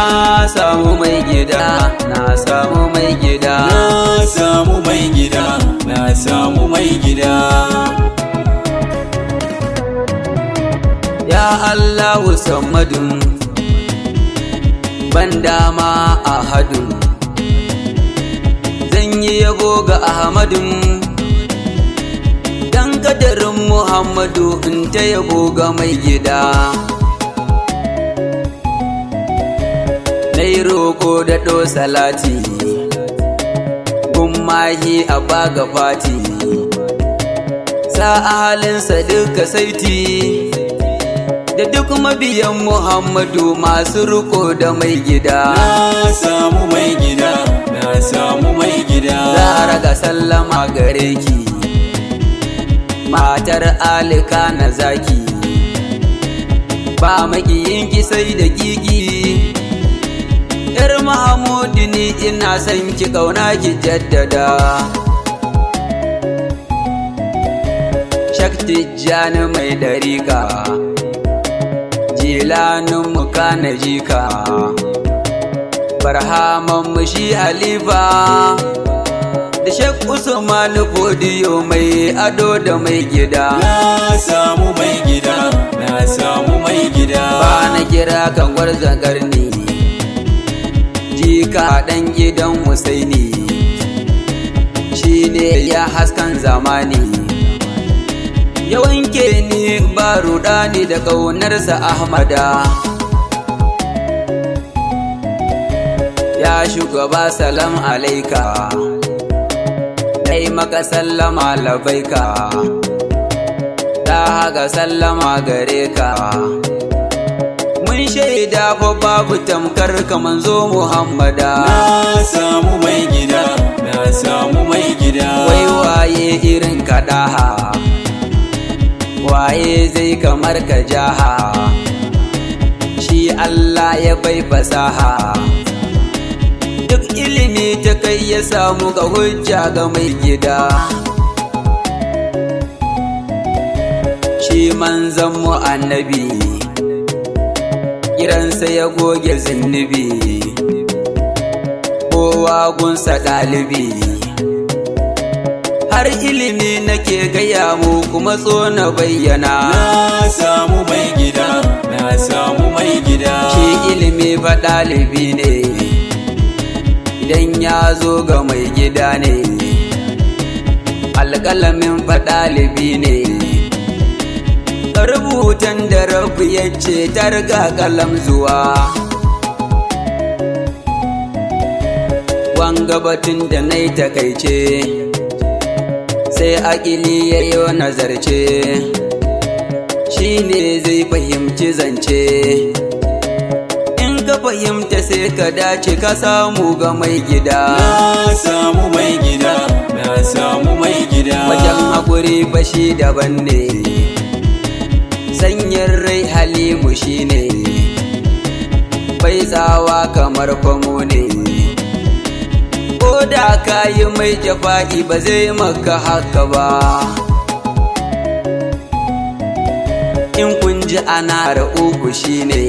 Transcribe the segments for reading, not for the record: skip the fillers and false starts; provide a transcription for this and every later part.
Na samu mai gida, na samu mai gida. Na samu mai gida, na samu mai gida. Ya Allahu sammadun, ban dama ahadun. Zan yi yabo ga Ahmadun, dan kadarin Muhammadu in ta yabo ga mai gida. Nai roƙo da ɗo salati, gummahi a baga fati, sa ahalinsa duka saiti, da duk mabiyan Muhammadu masu riko da mai gida. Na samu mai gida, na samu mai gida. Zara ga sallama gare ki, matar Alika na zaki, ba makiyinki sai da gigi. Yar Mahamudu ni ina son ki, kauna ki jaddada. Shakti Jani mai dariƙa, Jilanin mu kana jika, Barhaman mu shi halifa, da Shek Usman Fodiyo mai ado da mai gida. Na samu mai gida, na samu mai gida. Ba na kira kan gwarzon karni, jika ɗan gidan Husaini, shi ne ya haskan zamani, ya wanke ni ba ruɗani da ƙaunarsa Ahmada. Ya shugaba salam alaika, dai maka sallama labaika, ta haka sallama gare ka. Mun shaida fa babu tamkar ka manzo Muhammada. Na samu mai gida, na samu mai gida. Wai waye irin ka daha, waye zai kamar ka jaha? Shi Allah ya bai fasaha, duk ilimi ta kai ya samu ga hujja ga mai gida. Shi manzon mu annabi, kiransa ya goge zunubi, kowa gunsa ɗalibi. Har ilimi nake gaya mu kuma so na bayyana. Na samu mai gida, na samu mai gida. Shi ilimi fa ɗalibi ne, idan ya zo ga mai gida ne. Alƙalamin fa ɗalibi ne, rubutan da rabu ya ce ta riga kalam zuwa. Wanga batun da na yi takaice, sai akili ya yi nazarce, shi ne zai fahimci zance. In ka fahimta sai ka dace ka samu ga mai gida. Na samu mai gida, na samu mai gida. Wajen haƙuri fashi daban ne, sanyin rai halimu shi ne, bai tsawa kamar famo ne. Ko da ka yi mai jafa'i ba zai maka haka ba. In kun ji ana ra'uku shi ne,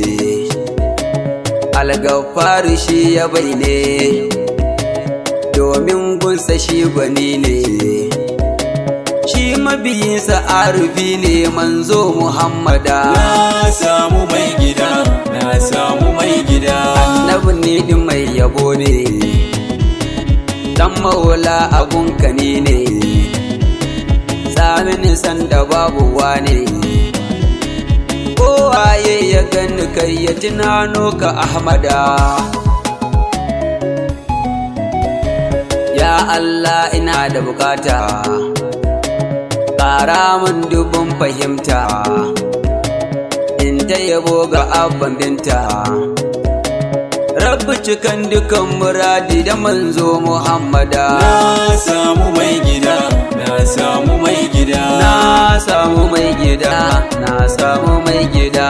algafaru shi ya bai ne, domin gunsa shi gwani ne. Shi mabiyinsa arufi ne manzo Muhammada. Na samu mai gida, na samu mai gida. Annabi ne din mai yabo ne, dan maula agunka ne ne, samini sanda babu wane. Kowaye ya gani kai ya tunano ka Ahmada. Ya Allah ina da bukata, ƙara min dubun fahimta, in ta yabo ga abban binta. Rabbi cikan dukan muradi da manzo Muhammada. Na samu mai gida, na samu mai gida. Na samu mai gida, na samu mai gida.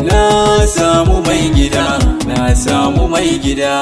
Na samu mai gida, na samu mai gida.